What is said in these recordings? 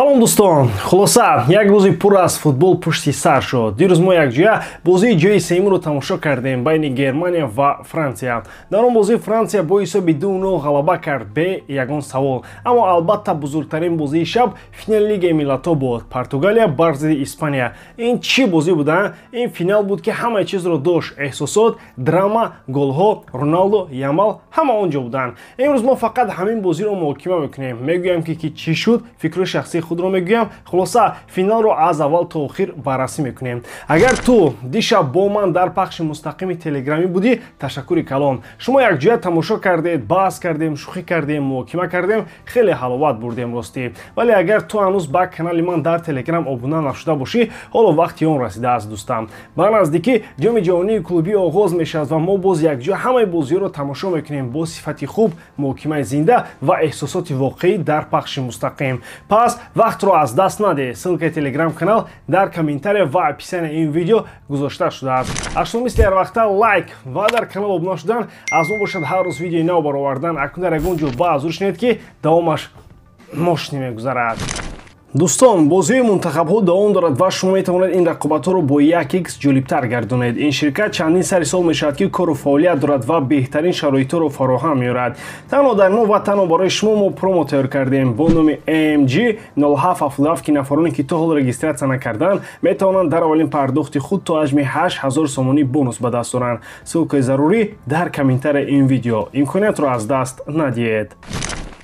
Салом, дӯстон! Хулоса, як рӯзи пур аз футбол пушти сар шуд. Дирӯз мо якҷоя бозии ҷои сеюмро тамошо кардем байни Германия ва Франсия. Дар он бозӣ Франсия бо ҳисоби 2-0 ғалаба кард, бе ягон савол. Аммо албатта бузургтарин бозии шаб финали Лигаи миллатҳо буд: Португалия бар зидди Испания. Ин чӣ бозӣ буда? Ин финал буд, ки ҳамаи чизро дошт: эҳсосот, драма, голҳо, Роналдо, Ямал, ҳама он ҷо буданд. Имрӯз мо фақат ҳамин бозиро муҳокима мекунем, мегӯям, ки чӣ шуд, фикрҳои шахсии худро мегӯям. Хулоса, финалро аз аввал то охир баррасӣ мекунем. Агар ту дишаб бо ман дар пахши мустақими телеграмӣ будӣ, ташаккури калон. Шумо якҷоя тамошо кардед, баҳс кардем, шӯхӣ кардем, муҳокима кардем, хеле ҳаловат бурдем, ростӣ. Вале агар ту ҳанӯз ба канали ман дар Телеграм обуна нашуда бошӣ, ҳоло вақти он расидааст, дӯстам. Ба наздикӣ Ҷоми ҷаҳонии клубӣ оғоз мешавад ва мо боз якҷоя ҳамаи бозиҳоро тамошо мекунем бо сифати хуб, муҳокимаи зинда ва эҳсосоти воқеӣ дар пахши мустақим. Пас вақтро аз даст надеҳ. Ссылкаи Телеграм канал дар комментария ва описания ин видео гузошта шудааст. Аз шумо мисли ҳарвақта лайк ва дар канал обуна шудан. Аз мо бошад ҳар рӯз видеои нав баровардан. Акнун дар ягон ҷо ба ҳузур шинед, ки давомаш мошинӣ мегузарад. Дӯстон, бозиҳои мунтахабҳо давом дорад ва шумо метавонед ин рақобатҳоро бо 1x ҷолибтар гардонед. Ин ширкат чандин сари сол мешавад, ки кору фаъолият дорад ва беҳтарин шароитҳоро фароҳам меорад. Танҳо дар мо ва танҳо барои шумо мо промо тайёр кардем бо номи AMG 0777, ки нафароне, ки то ҳол регистрация накарданд, метавонанд дар аввалин пардохти худ то ҳаҷми 8000 сомонӣ бонус ба даст оранд. Ссылкаи зарурӣ дар комментария ин видео. Имкониятро аз даст надиҳед.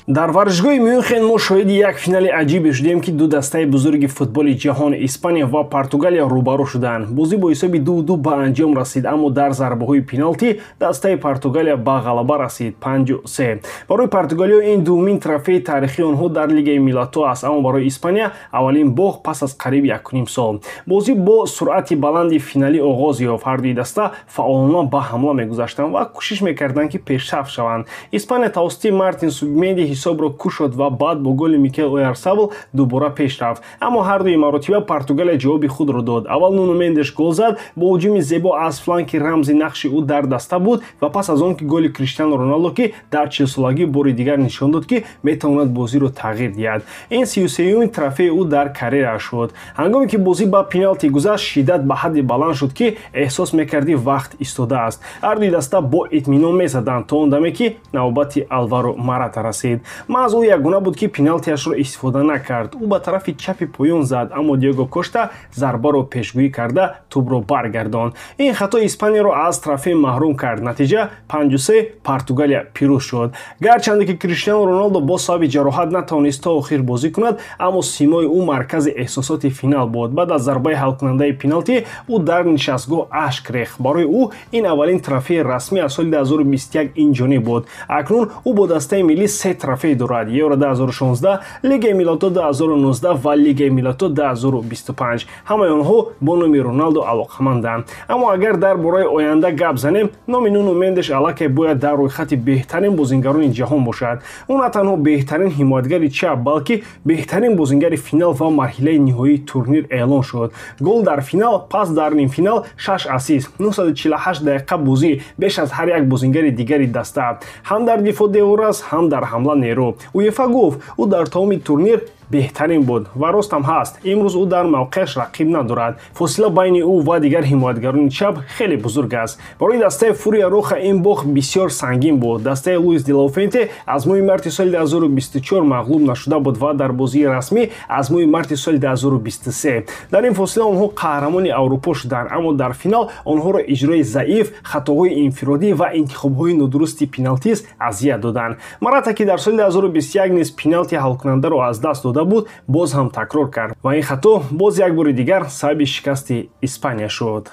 Дар варзишгоҳи Мюнхен мо шоҳиди як финали аҷибе шудем, ки ду дастаи бузурги футболи ҷаҳон, Испания ва Португалия, рӯбарӯ шуданд. Бозӣ бо ҳисоби 2-2 ба анҷом расид, аммо дар зарбаҳои пеналти дастаи Португалия ба ғалаба расид, 5-3. Барои португалиё ин дуввумин трофеи таърихии онҳо дар Лигаи миллатҳо аст, аммо барои Испания аввалин бохт пас аз қариб 1,5 сол. Бозӣ бо суръати баланди финалӣ оғоз ёфт. Ҳардуи даста фаъолона ба ҳамла мегузаштанд ва кӯшиш мекарданд, ки пешсаф шаванд. Испания тавассути Мартин Субименди ҳисобро кушод ва баъд бо голи Микел Оярсабал дубора пеш рафт. Аммо ҳардуи маротиба Португалия ҷавоби худро дод. Аввал Нуно Мендеш гол зад бо ҳуҷуми зебо аз фланг, ки рамзи нақши ӯ дар даста буд, ва пас аз он ки голи Криштиану Роналдо, ки дар 40-солагӣ бори дигар нишон дод, ки метавонад бозиро тағйир диҳад. Ин 33-юми трофеи ӯ дар карьерааш шуд. Ҳангоме ки бозӣ ба пеналти гузашт, шиддат ба ҳадде баланд шуд, ки эҳсос мекардӣ, вақт истодааст. Ҳардуи даста бо итминон мезаданд, то он даме ки навбати Алваро Марата расид. Маҳз ӯ ягона буд, ки пеналтиашро истифода накард. Ӯ ба тарафи чапи поён зад, аммо Диего Кошта зарбаро пешгӯӣ карда, тӯбро баргардонд. Ин хато Испанияро аз трофей маҳрум кард. Натиҷа 5-3, Португалия пирӯз шуд. Гарчанде ки Криштиану Роналдо бо сабаби ҷароҳат натавонист то охир бозӣ кунад, аммо симои ӯ маркази эҳсосоти финал буд. Баъд аз зарбаи ҳалкунандаи пеналти ӯ дар нишастгоҳ ашк рехт. Барои ӯ ин аввалин трофеи расмӣ аз соли 2021 инҷониб буд. Акнун ӯ бо дастаи миллӣ се трофей дорад: Евро 2016, Лигаи миллатҳо 2019 ва Лигаи миллатҳо 2025. Ҳамаи онҳо бо номи Роналдо алоқаманданд. Аммо агар дар бораи оянда гап занем, номи Нуно Мендеш аллакай бояд дар рӯйхати беҳтарин бозингарони ҷаҳон бошад. Ӯ на танҳо беҳтарин ҳимоятгари чап, балки беҳтарин бозингари финал ва марҳилаи ниҳоии турнир эълон шуд. Гол дар финал, пас дар нимфинал, 6 ассист, 948 дақиқа бозӣ, беш аз ҳар як бозингари дигари даста. Ҳам дар дифоъ девор аст, ҳам дар ҳамла нерӯ. УЕФА гуфт, ӯ дар тамоми турнир беҳтарин буд ва ростам ҳаст. Имрӯз ӯ дар мавқеаш рақиб надорад. Фосила байни ӯ ва дигар ҳимоятгарони чап хеле бузург аст. Барои дастаи Фурия Роха ин бохт бисёр сангин буд. Дастаи Луис де ла Фуэнте аз моҳи марти соли 2024 мағлуб нашуда буд ва дар бозии расмӣ аз моҳи марти соли 2023. Дар ин фосила онҳо қаҳрамони Аврупо шуданд, аммо дар финал онҳоро иҷрои заиф, хатоҳои инфиродӣ ва интихобҳои нодурусти пеналтист азият доданд. Марата, ки дар соли 2021 низ пеналти ҳалкунандаро аз даст дода буд, боз ҳам такрор кард ва ин хато боз як бори дигар сабаби шикасти Испания шуд.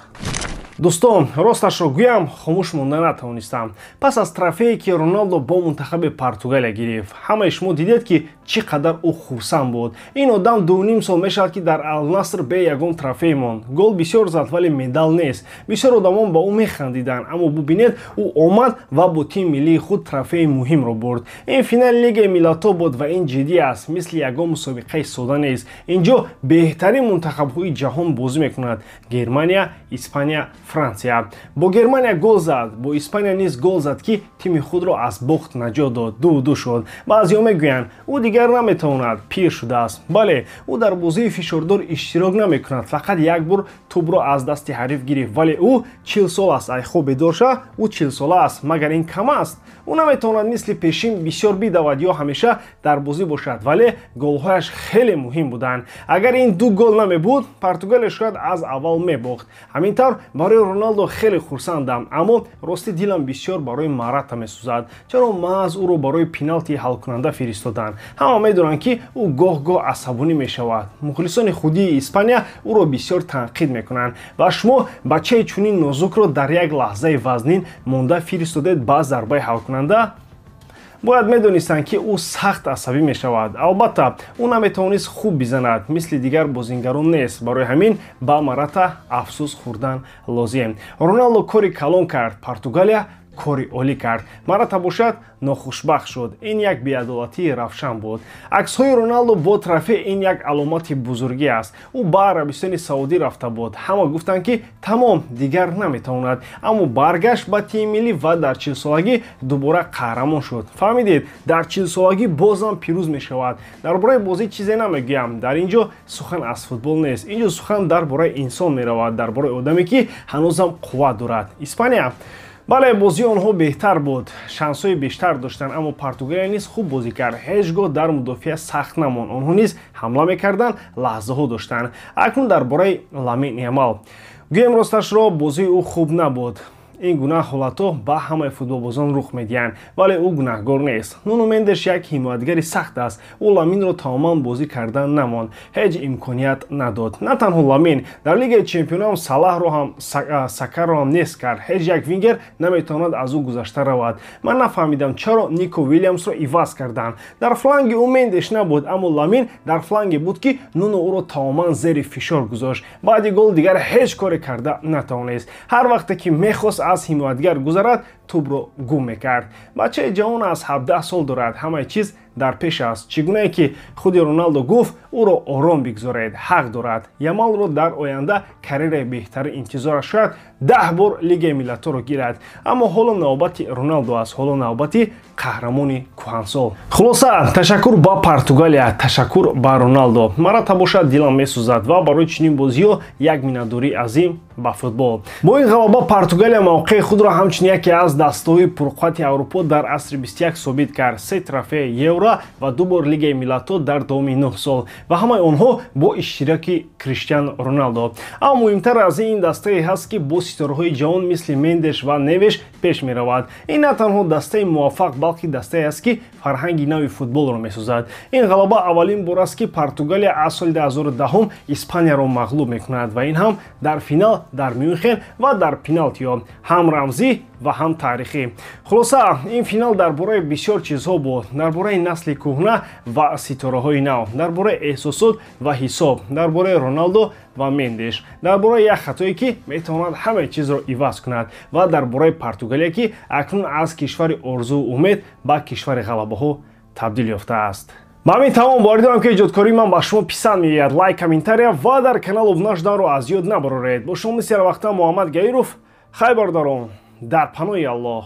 Дӯстон, росташро гӯям, хомӯш монда натавонистам. Пас аз трофее, ки Роналдо бо мунтахаби Португалия гирифт, ҳамаи шумо дидед, ки чӣ қадар ӯ хурсанд буд. Ин одам 2,5 сол мешавад, ки дар Алнаср бе ягон трофей монд. Гол бисёр зад, вале медал нест. Бисёр одамон ба ӯ механдиданд, аммо бубинед, ӯ омад ва бо тими миллии худ трофеи муҳимро бурд. Ин финали Лигаи миллатҳо буд ва ин ҷиддӣ аст, мисли ягон мусобиқаи сода нест. Инҷо беҳтарин мунтахабҳои ҷаҳон бозӣ мекунад: Германия, Испания. Франсия. Бо Германия гол зад, бо Испания низ гол зад, ки тими худро аз бохт наҷот дод. 2-2 шуд. Баъзеҳо мегӯянд, ӯ дигар наметавонад, пир шудааст. Бале, ӯ дар бозии фишордор иштирок намекунад, фақат як бор тӯбро аз дасти ҳариф гирифт, вале ӯ 40 сол аст. Ай хоб бедор ша, ӯ 40 сола аст. Магар ин кам аст? Ӯ наметавонад мисли пешин бисёр бидавад ё ҳамеша дар бозӣ бошад, вале голҳояш хеле муҳим буданд. Агар ин 2 гол намебуд, Португалия шояд аз аввал мебохт. Ҳамин тавр барои Роналдо хеле хурсандам, аммо рости дилам бисёр барои Марата месӯзад. Чаро маҳз ӯро барои пеналти ҳалкунанда фиристоданд? Ҳама медонанд, ки ӯ гоҳ-гоҳ асабонӣ мешавад. Мухлисони худии Испания ӯро бисёр танқид мекунанд ва шумо бачаи чунин нозукро дар як лаҳзаи вазнин монда фиристодед ба зарбаи ҳалкунанда? Бояд медонистанд, ки ӯ сахт асабӣ мешавад. Албатта, ӯ наметавонист хуб бизанад, мисли дигар бозингарон нест. Барои ҳамин ба Марата афсӯс хӯрдан лозим. Роналдо кори калон кард, Португалия кори олӣ кард. Марата бошад нохушбахт шуд. Ин як беадолатии равшан буд. Аксҳои Роналдо бо трофей ин як аломати бузургӣ аст. Ӯ ба Арабистони Саудӣ рафта буд. Ҳама гуфтанд, ки тамом, дигар наметавонад. Аммо баргашт ба тими миллӣ ва дар 40-солагӣ дубора қаҳрамон шуд. Фаҳмидед, дар 40-солагӣ бозам пирӯз мешавад. Дар бораи бозӣ чизе намегӯям. Дар ин ҷо сухан аз футбол нест. Ин ҷо сухан дар бораи инсон меравад, дар бораи одаме, ки ҳанӯзам қувват дорад. Испания, бале, бозии онҳо беҳтар буд, шансҳои бештар доштанд, аммо Португалия низ хуб бозӣ кард. Ҳеҷ гоҳ дар мудофиа сахт намонд. Онҳо низ ҳамла мекарданд, лаҳзаҳо доштанд. Акнун дар бораи Ламин Ямал гӯем, росташро, бозии ӯ хуб набуд. Ин гуна ҳолатҳо ба ҳамаи футболбозон рух медиҳанд, вале ӯ гунаҳгор нест. Нуно Мендеш як ҳимоятгари сахт аст. Ӯ Ламинро тамоман бозӣ кардан намонд, ҳеҷ имконият надод. На танҳо Ламин, дар Лигаи чемпионам Салаҳро ҳам, Сакарро ҳам нест кард. Ҳеҷ як вингер наметавонад аз ӯ гузашта равад. Ман нафаҳмидам, чаро Нико Вилямсро иваз карданд. Дар фланги ӯ Мендеш набуд, аммо Ламин дар фланге буд, ки Нуно ӯро тамоман зери фишор гузошт. Баъди гол дигар ҳеҷ коре карда натавонист. Ҳар вақте ки мехост аз ҳимоятгар гузарад, тӯбро гум мекард. Бачаи ҷавон аз 17 сол дорад, ҳамаи чиз дар пеш аст. Чӣ гунае ки худи Роналдо гуфт, ӯро ором бигзоред, ҳақ дорад. Ямалро дар оянда карьераи беҳтари интизор аст, шояд 10 бор Лигаи миллатҳоро гирад. Аммо ҳоло навбати Роналдо аст, ҳоло навбати қаҳрамони кӯҳансол. Хулоса, ташаккур ба Португалия, ташаккур ба Роналдо. Марата бошад дилам месӯзад ва барои чунин бозиҳо як миннатдории азим ба футбол. Бо ин ғалаба Португалия мавқеи худро ҳамчун яке аз дастаҳои пурқуввати Аврупо дар асри 21 собит кард. 3 трофеи Евро ва 2 бор Лигаи миллатҳо дар давоми 9 сол ва ҳамаи онҳо бо иштироки Криштиану Роналдо. Аммо муҳимтар аз ин дастае ҳаст, ки бо ситораҳои ҷавон мисли Мендеш ва Невеш пеш меравад. Ин на танҳо дастаи муваффақ, балки дастае аст, ки фарҳанги нави футболро месозад. Ин ғалаба аввалин бор аст, ки Португалия аз соли 2010 Испанияро мағлуб мекунад ва ин ҳам дар финал дар Мюнхен ва дар пеналтиҳо, ҳам рамзӣ ва ҳам таърихӣ. Хулоса, ин финал дар бораи бисёр чизҳо буд: дар бораи насли кӯҳна ва ситораҳои нав, дар бораи эҳсосот ва ҳисоб, дар бораи Роналдо ва Мендеш, дар бораи як хатое, ки метавонад ҳамаи чизро иваз кунад, ва дар бораи Португалия, ки акнун аз кишвари орзуву умед ба кишвари ғалабаҳо табдил ёфтааст. Ба ҳамин тамом. Боварӣ дорам, ки эҷодкории ман ба шумо писанд меояд. Лайк, комментария ва дар канал обуна шуданро аз ёд набароред. Бо шумо мисли ҳар вақта Муҳаммад Гаиров. Хайр, бародарон, дар паноҳи Аллоҳ.